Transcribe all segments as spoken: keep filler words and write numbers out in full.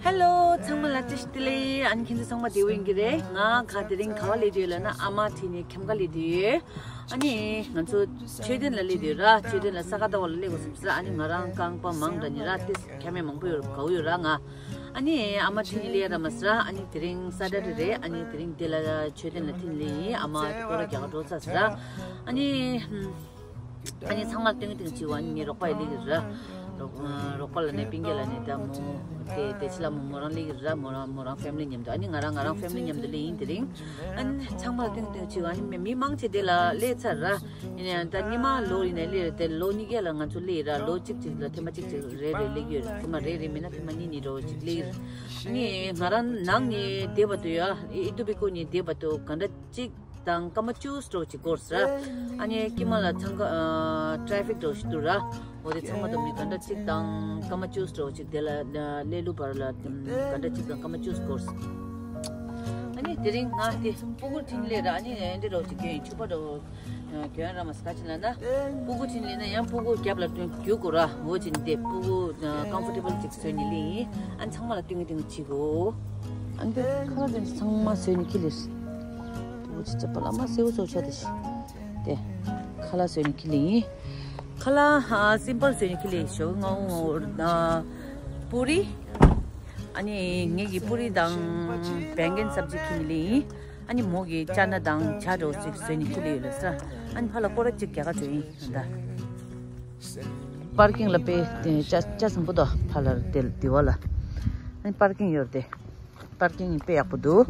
ཧེ་ལོ། ཚང་མ་ལ་བཀྲ་ཤིས་བདེ་ལེགས། ཨ་ནི་ཁྱེད་ཚོ་ཚང་མ་བདེ་པོ་ཡིན་གྱི་རེད། ང་ག་དེ་རིང་ག་བ་སླེབས་ཡོད་ལབ་ན། ཨ་མ་ཁྲིད་ནས་ཁྱམས་ཁ་སླེབས་ཡོད། ཨ་ནི་ང་ཚོ་མཆོད་རྟེན་ལ་སླེབས་ཡོད་ར། མཆོད་རྟེན་ལ་ས་ག་ཟླ་བ་ལ་སླེབས་དགོས་བསམ་ཟེར། ཨ་ནི་ང་རང་རྐང་པ་མང་དྲགས་ནི་ར། ཏེ་ཁྱམས་མེད་མང་པོ་ཡོད་ར། དགའ་བོ་ཡོད་ར་ང་། ཨ་ནི་ཨ་མ་ཁྲིད་ནས་སླེབས་ཡ་ར་མ་ཟེར་ར། ཨ་ནི་དེ་རིང་ས་ཊར་ཌེ་རེད། ཨ་ནི་དེ་རིང་དེ་ལ་མཆོད་རྟེན་ལ་ཁྲིད་ནས་སླེབས་ཡིན། ཨ་མ་སྐོར་ར་རྒྱག་ག་འགྲོ་ཚར་ཟེར་ར། ཨ་ནི། ཨ་ནི་ཚང་མ་ལ་སྟོན་གྱི་སྟོན་གྱི་བྱེད་དགོས། ཨ་ནི་ངའི་རོགས་པ་ཡི་ལེགས་ར། རོགས་རོགས་པ་ལ་ནས་པིང་གེ་ལ་ནས་ད་མོ་དེ་དེ་ཕྱི་ལ་མོ་མོ་རང་ལེགས་ར། མོ་རང་མོ་རང་ཕེ་མི་ལི་མཉམ་དུ། ཨ་ནི་ང་རང་ང་རང་ཕེ་མི་ལི་མཉམ་དུ་ལེགས་ཡིན་དེ་རིང་། ཨ་ནི་ཚང་མ་ལ་སྟོན་གྱི་སྟོན་གྱི་བྱེད་དགོས། ཨ་ནི་མི་མི་མང་ཆེ་དེ་ལ་སླེབས་ཚར་ར། ཡིན་ནའང་ད་ཉི་མ་ལོ་ཡིན་ནའི་སླེབས་ར། དེ་ལོ་གཉིས་ཀ་ལ་ང་ཚོ་སླེབས་ར། ལོ་གཅིག་གཅིག་ལ་ཐེངས་མ་གཅིག་གཅིག་རེ་རེ་སླེབས་ཡོད་ར། ཐེངས་མ་རེ་རེ་མིན་ན་ཐེངས་མ་གཉིས་གཉིས་འགྲོ་གཅིག་སླེབས་ཡོད་ར། ཨ་ནི་ང་རང་ནང་ནས་བསྡད་པ་དུ་ཡ་ཨི་ཏུ་པི་ཀོ་ནས་བསྡད་པ་དུ་ག་འདྲ་གཅིག་དང་སྐར་མ་བཅུ་འགྲོ་གཅིག་འགོར་ཟེར། ཨ་ནི་དཀྱིལ་མ་ལ་ཚང་ཀ་ཨ་ཊ་རེ་ཕིག་འགྲོ་ཞིག་འདུག་ར། འོ་དེ་ཚང་མ་དུ་མི་ག་འདྲ་གཅིག་དང་སྐར་མ་བཅུ་འགྲོ་གཅིག་དེ་ལ་སླེབས་ལུགས་བར་ལ་ག་འདྲ་གཅིག་དང་སྐར་མ་བཅུ་འགོར་ཟེར། ཨ་ནི་དེ་རིང་ང་དེ་སྤུ་གུ་ཁྲིད་སླེབས་ར། ཨ་ནི་འདི་འགྲོ་གཅིག་གྱོན་ཡིན། ཕྱུ་པ་འགྲོ་གྱོན་ར་མ་ཟེར། ག་ཅི་ལབ་ན་སྤུ་གུ་ཁྲིད་སླེབས་ན་ཡང་སྤུ་གུ་རྒྱབ་ལ་སྟོན་རྒྱུག་དགོས་ར། འོ་ཅིག་དེ་སྤུ་གུ་ཀམ་ཕོར་ཊེ་བལ་ཅིག་བཟོས་ནས་སླེབས་ཡིན། ཨ་ནི་ཚང་མ་ལ་སྟོན་གྱི་སྟོན་གྱི་བྱེད་དགོས། ཨ་འདི་ཁ་ལག་དེ་ཚང་མ་བཟོས་ནས་ཁྱེར་སླེབས། འོ་ཅི་ཅི་པ་ལ་མ་སེའུ་སོགས་ཆ་དེ་ཤི། དེ་ཁ་ལག་བཟོས་ནས་ཁྱེར་སླེབས་ཡིན། ཁ་ལག་ཧ་སིམ་པལ་བཟོས་ནས་ཁྱེར་སླེབས་ཤོག་ང་འོ་ཨ་པུ་རི། ཨ་ནི་ངེད་ཀྱི་པུ་རི་དང་བེང་གན་སབ་ཇི་ཁྱེར་སླེབས་ཡིན། ཨ་ནི་མོ་གི་ཅ་ན་དང་ཇ་འགྲོ་ཅིག་བཟོས་ནས་ཁྱེར་སླེབས་ཡོད་ལ་ས། ཨ་ནི་ཕ་ལ་སྐོར་ར་ཅིག་རྒྱག་ག་འགྲོ་ཡིན་ད། པར་ཀིང་ལ་དཔེ་ཅ་ཅ་ཟམ་པོ་དོ་ཕ་ལ་དེ་དེ་བ་ལ། ཨ་ནི་པར་ཀིང་ཡོད་དེ། པར་ཀིང་དཔེ་ཡག་པོ་འདུག་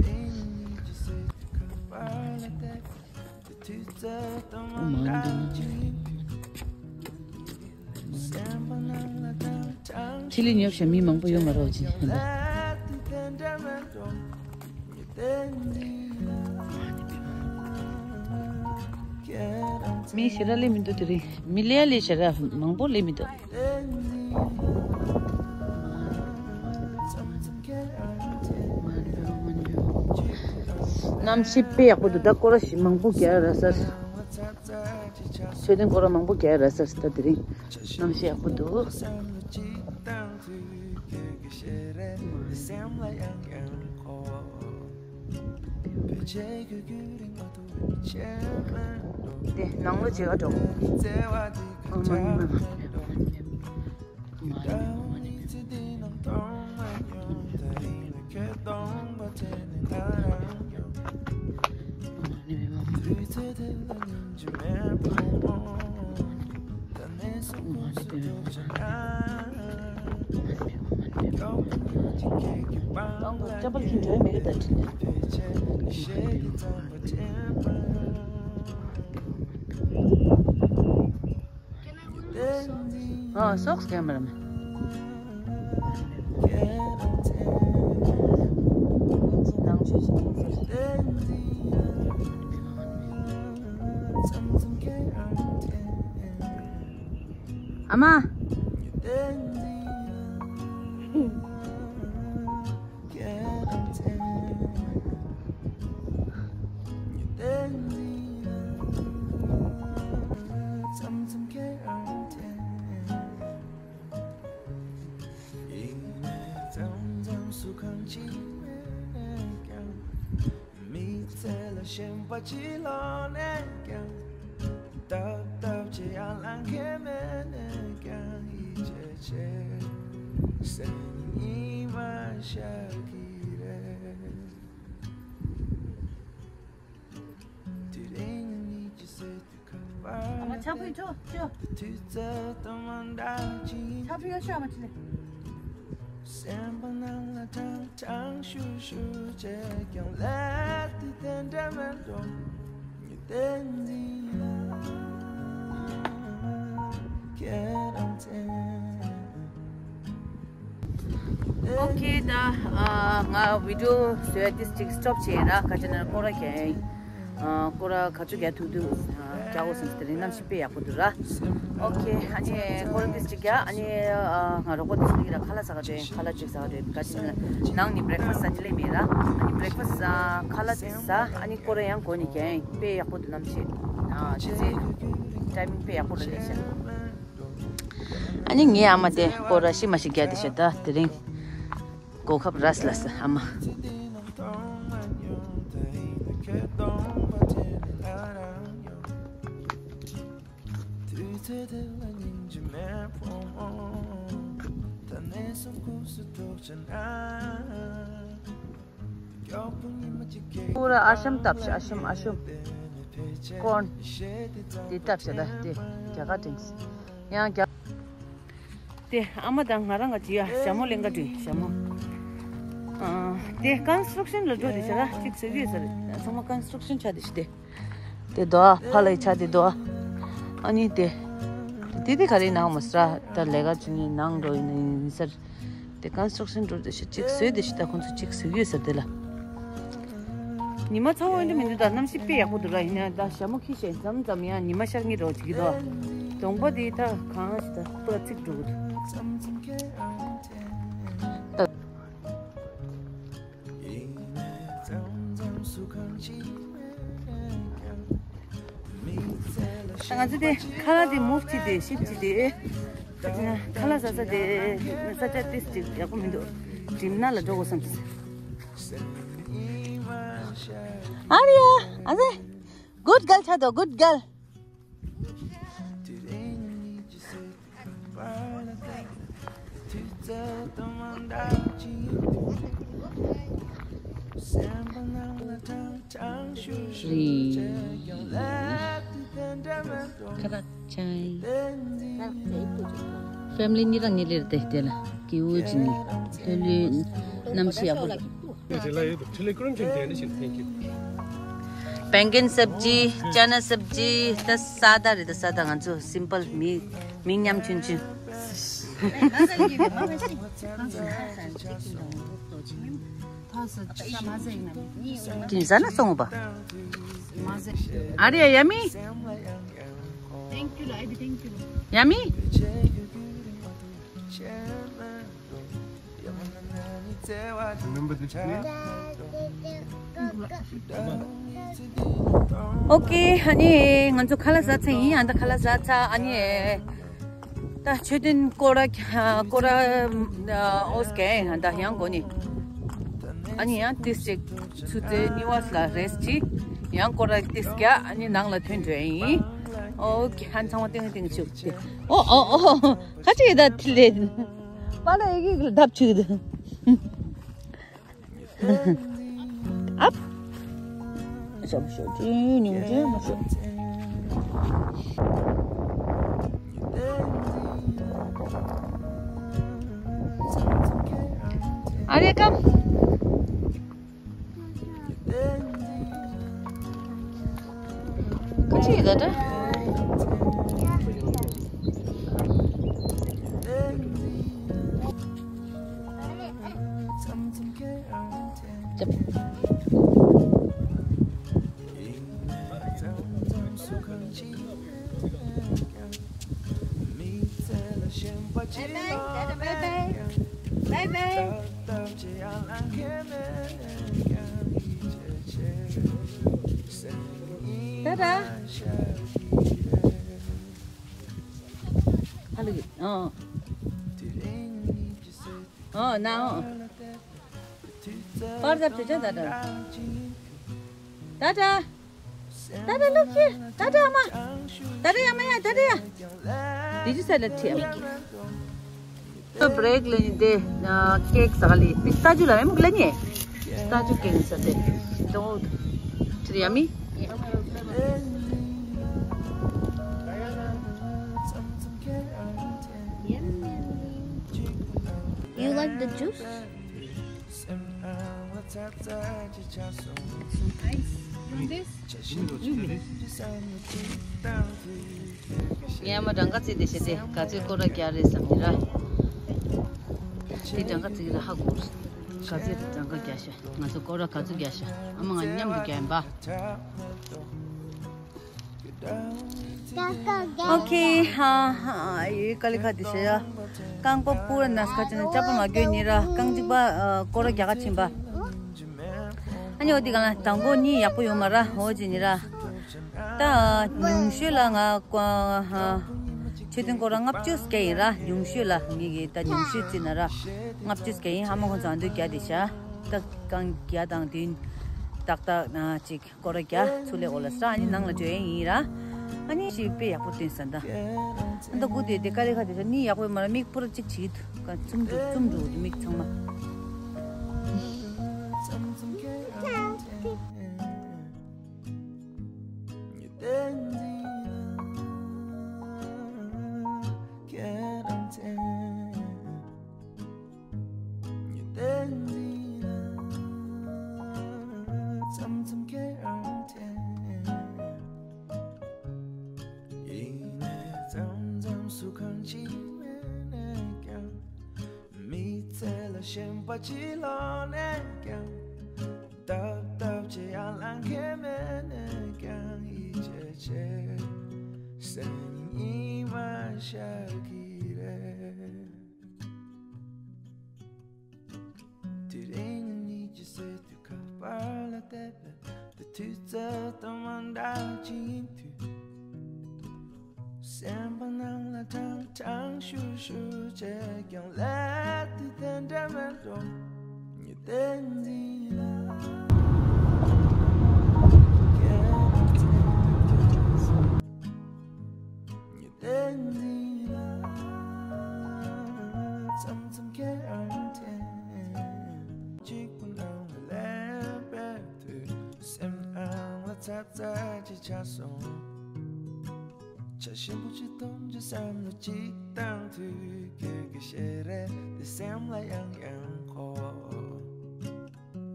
ཁྱི་ལི་ཉོབ་ཤ་མི་མང་པོ་ཡོང་མ་རོགས་ཅི། མི་ཞེ་དྲག་སླེབས་མི་འདུག་དེ་རིང་མི་ལས་ལས་ཞེ་དྲག་མང་པོ་སླེབས་མི་འདུག་གནམ་གཤིས་དཔེ་ཡག་པོ་འདུག་ད་སྐོར་ར་ཞིག་མང་པོ་རྒྱག་ར་ས། མཆོད་རྟེན་སྐོར་ར་མང་པོ་རྒྱག་ར་ས་ད་དེ་རིང་གནམ་གཤིས་ཡག་པོ་འདུག་དེ་ནང་ལོ་བྱེད་ག་འགྲོ། ཨ་མ་ནི་མ། ཨ་སོགས་ཀྱང་མ་རེད། ཨ་མ། མི་ཚེ་ལ་ཞེན་པ་ཅི་ལོག་ནས་ཀྱང་། ཏག་ཏག་ཅི་ཡང་ལང་ཁེ་མེད་ནས་ཀྱང་ཡིད་ཆེས་ཆེ་སེམས་ཉིད་མ་ཤར་གི་རེད། དེ་རིང་ཉིད་ཀྱི་སྲིད་དུ་ཁ་བ། ཨ་མ་ཆ་ཕུད་ཆོག་ཆོག་དུས་ཚོད་དང་མ་འདྲ་ཅིག་ཆ་ཕུད་ཡོད་ཤོག་ཨ་མ་ཆི་ལེ། སེམས་པ་ནང་ལ་ཐང་ཐང་ཤུ་ཤུ་བྱས་ཀྱང་ལས་དེ་དེ་འདྲ་མེད་འགྲོ། ཉི་ཟླའི་འཛིན་ལ་ཁྱེད་རང་མཚན། ཨོ་ཁེ། ད་ཨ་ང་བི་ཌི་ཡོ་བཟོས་ཏིས་ཅིག་སི་ཊོབ་བྱས་ན་ཁ་ཅིག་ན་སྐོར་ར་རྒྱག་ཡིན། ཨ་སྐོར་ར་ག་ཚོད་རྒྱག་ཐུབ་ཐུབ་ཨ་རྒྱག་དགོས་བསམ་སྟེ་རིང་གནམ་གཤིས་དཔེ་ཡག་པོ་འདུག་ར། ཨོ་ཁེ། ཨ་ནི་སྐོར་ར་ཏིས་ཅིག་རྒྱག་ཨ་ནི་ཨ་ང་རོགས་པ་ཏིས་ཅིག་ར་ཁ་ལག་ཟ་ག་འགྲོ་ཡིན། ཁ་ལག་ཅིག་ཟ་ག་འགྲོ་ཡིན། ག་ཅིག་ན་ནང་ནི་བྷི་རེག་ཕ་སི་ཟ་ནི་ལེ་མེད་ར། ཨ་ནི་བྷི་རེག་ཕ་སི་ཟ་ཁ་ལག་ཅིག་ཟ་ཨ་ནི་སྐོར་ར་ཡང་འགོ་ནས་རྒྱག་ཡིན། དཔེ་ཡག་པོ་འདུག་གནམ་གཤིས། ཨ་ཅི་ཅི་ཊའི་མིང་དཔེ་ཡག་པོ་ལ་སླེབས་ཤག་ཨ་ནི་ངའི་ཨ་མ་དེ་སྐོར་ར་ཤི་མ་ཤི་རྒྱག་དེ་ཤ་ད་དེ་རིང་ གོ་ཁབ་རས་ལ་ཟེར་ཨ་མ། པུ་ར་ཨ་ཤམ་བཏབ་ཤག་ཨ་ཤམ་ཨ་ཤམ། ཀོརན། དེ་བཏབ་ཤག་ད་དེ་རྒྱ་གར་དྲིན་ཡང་རྒྱ། དེ་ཨ་མ་དང་ང་རང་ག་ཅི་ཡ་ཞྭ་མོ་ལེན་ག་འགྲོ་ཡིན་ཞྭ་མོ། ཨ། དེ་ཀོན་སི་ཊྲག་ཤན་ལ་འགྲོ་དེ་ཤ་ར་གཅིག་བཟོས་ཀྱི་ཡོད་ས་རེད། ཚང་མ་ཀོན་སི་ཊྲག་ཤན་ཆགས་དེ་ཤི་དེ། དེ་དོ་ཨ་ཕ་ལ་ཡི་ཆ་དེ་དོ་ཨ། ཨ་ནི་དེ། དེ་དེ་ག་རེ་ནང་མ་སྲ་ད་ལས་ཀ་བྱེད་ནི་ནང་འགྲོ་ཡིན་ཡིན་ས་རེད། དེ་ཀོན་སི་ཊྲག་ཤན་འགྲོ་དེ་ཤི་གཅིག་བཟོས་དེ་ཤི་ད་ཁོང་ཚོ་གཅིག་བཟོས་ཀྱི་ཡོད་ས་རེད་དེ་ལ། ཉི་མ་ཚ་བོ་འདི་མི་འདུག་ད་གནམ་གཤིས་དཔེ་ཡག་པོ་འདུག་ར། ཡིན་ན་ད་ཞྭ་མོ་ཁྱེར་བྱས་མཚམས་མཚམས་ཡང་ཉི་མ་ཤར་གྱི་རོགས་བྱེད་ཀྱི་འདུག་གདོང་པ་འདི་ད་གང་ཞིག་ད་སྤུ་ར་ཚིག་འགྲོ་གི་འདུག་ད་ང་ཚོ་དེ་ཁ་ལག་དེ་མུབ་བྱས་ཏེ་ཤིབ་བྱས་ཏེ། ཁ་ལག་ཟ་ས་དེ་ས་ཆ་ཏིས་ཅིག་ཡག་པོ་མི་འདུག་གྲིམ་ནག་ལ་འགྲོ་དགོས་བསམ་སོང་། ཨ་རེ་ཡ། ཨ་ཟེ། Good girl ཆགས་འདུག Good girl། རེད། ཁ་རག་ཆེ། ཕེ་མི་ལི་གཉིས་རང་གཉིས་ལེར་བསྡད་དེ་ལ་སྐྱིད་པོ་ཅིག་ནི་ལྷོད་ལྷོད་གནམ་གཤིས་ཡག་པོ་རེད། བེང་གན་སབ་ཇི། ཅ་ན་སབ་ཇི། ད་ས་ད་རེད། ད་ས་ད་ང་ཚོ་སིམ་པལ་མི་མི་ཉམ་ཆུང་ཆུང་། དེ་ཟ་ན་སོང་པ། ཨ་རེ་ཡ་མི། ཡ་མི། Remember this name? ཨོ་ཀེ། ཨ་ནི་ང་ཚོ་ཁ་ལག་ཟ་ཚར་ཡིན། ཨ་ད་ཁ་ལག་ཟ་ཚར། ཨ་ནི་ད་མཆོད་རྟེན་སྐོར་ར་སྐོར་ར་ཨོ་སྐེ་ཨ་ད་ཡང་གོ་ནི། ཨ་ནི་ཡང་ཏིས་ཅིག་ཆུ་ཚོད་གཉིས་པ་ལ་རེས་ཅི་ཡང་སྐོར་ར་ཏིས་ཀྱ་ཨ་ནི་ནང་ལ་ཐོན་འགྲོ་ཡིན། ཨོ་ཀེ། ཧན་ཚང་མ་ཏིང་ཏིང་ཆུ་ཏེ། ཨོ་ཨོ་ཨོ། ཁ་ཅིག་ད་ཐི་ལེ། པ་ལ་ཡི་གི་ལ་དབ་ཆུ་དེ། ཨབ། ཤོབ་ཤོབ་ཅི་ཉུང་ཅི་མ་ཤོབ། ཨ་རེ་ཀམ། ཁ་ཅིག་ཡོད་ད་ད། ཅབ། Bye bye. Bye bye. Bye bye. ད་ད། ཧ་ལུ་གི། ཨོ། ཨོ་ན་ཨོ། པར་ཟབ་ཆོས་ཆ་ད་ད། ད་ད། ད་ད་ལོག་ཁྱེར། ད་ད་ཨ་མ། ད་ད་ཨ་མ་ཡ། ད་ད་ཡ། Did you say that here? So break ལ་ནི་དེ་ཀེག་ཟ་ལི་པི་སྟ་ཇུ་ལ་མེམ་ལ་ཉེ། སྟ་ཇུ་ཀེག་ཟ་དེ་དོ་ཁྱེར་ཡ་མི། You like the juice? Some ice. You want this? ངས་མ་གྲངས་ཀ་བརྩིས་ཏེ་བྱས་ཏེ་ག་ཚོད་སྐོར་ར་རྒྱག་རེད་བསམ་ནི་ར། དེ་གྲངས་ཀ་བརྩིས་ར་ཧ་གོ། ག་ཚོད་གྲངས་ཀ་རྒྱག་ཤག་ང་ཚོ་སྐོར་ར་ག་ཚོད་རྒྱག་ཤག་ཨ་མ་ང་མཉམ་དུ་རྒྱག་ཡིན་པ། ཨོ་ཁེ། ཧ་ཧ། ཡེ་ཀ་ལི་ཁ་དེ་ཤེ་ཡ། རྐང་པ་པུ་ར་ནས་ཁ་ཅན་ཅབ་པ་མ་གྱོན་ནི་ར་རྐང་གཅིག་པ་སྐོར་ར་རྒྱག་ག་ཕྱིན་པ། ཨ་ནི་འོ་དེ་ག་ལ་དང་པོ་གཉིས་ཡག་པོ་ཡོད་མ་ར་འོ་ཅི་ནི་ར། ད་ཉུང་ཤོས་ལ་ང་ཀ་ཧ། མཆོད་རྟེན་སྐོར་ར་ལྔ་བཅུ་བརྒྱབ་ཡིན་ར། ཉུང་ཤོས་ལ་ངེད་ཀྱི་ད་ཉུང་ཤོས་བརྩིས་ན་ར་ལྔ་བཅུ་བརྒྱབ་ཡིན། ཨ་མ་ཁོང་ཚོ་ཨ་འདུག་བརྒྱབ་བསྡད་ཤག་ད་རྐང་བརྒྱ་དང་བདུན་ཏག་ཏག་ན་ཅིག་སྐོར་ར་བརྒྱབ། ཚུར་ལས་འོག་ལ་ས་ཨ་ནི་ནང་ལ་འགྲོ་ཡས་ཡིན་ར། ཨ་ནི་ཞིག་དཔེ་ཡག་པོ་སྟོན་ས་ད། ཨ་ད་སྒུག་བསྡད་དེ་ཀ་ལེ་ཁ་དེ་ས་གཉིད་ཡག་པོ་མ་ར། མིག་སྤུ་ར་གཅིག་བྱེད་ཀྱི་འདུག་ཀ་བཙུམ་འགྲོ་བཙུམ་འགྲོ་གི་འདུག་མིག་ཚང་མ། མི་ཚེ་ལ་ཞེན་པ་ཅི་ལོག་ནས་ཀྱང་། སྟབས་སྟབས་ཅི་ཡང་ལང་ཁེ་མེད་ནས་ཀྱང་། ཡིད་ཆེས་ཆེ་སེམས་ཉིད་མ་ཤར་གི་རེད། དེ་རིང་ཉིད་ཀྱི་སེ་དུས་ཁ་པར་ལ་བལྟས་པས། དེ་དུས་ཚོད་དང་མ་འདྲ་ཅིག་ཡིན་དུས། སེམས་པ་ནང་ལ་ཀྲང་ཀྲང་ཤུར་ཤུར་བྱས་ཀྱང་། ལས་དེ་དེ་འདྲ་མེད་འགྲོ། ཉི་ཟླའི་འཛིན་ལ་ཉི་ཟླའི་འཛིན་ལ་མཚམས་མཚམས་ཁྱེད་རང་དྲན། གཅིག་པུ་ནང་ལ་ལས་པའི་དུས། སེམས་ནང་ལ་ཚ་ཚ་ཅིག་ཆགས་སོང་། བྱ་ཞིམ་པོ་ཅིག་འཐུང་རྒྱུ་བསམ་བློ་ཅིག་བཏང་དུས། ཁྱོད་ཀྱི་ཞལ་རས་དེ་སེམས་ལ་ཡང་ཡང་འཁོར།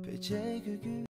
ཕལ་ཆེར་ཁྱོད་ཀྱི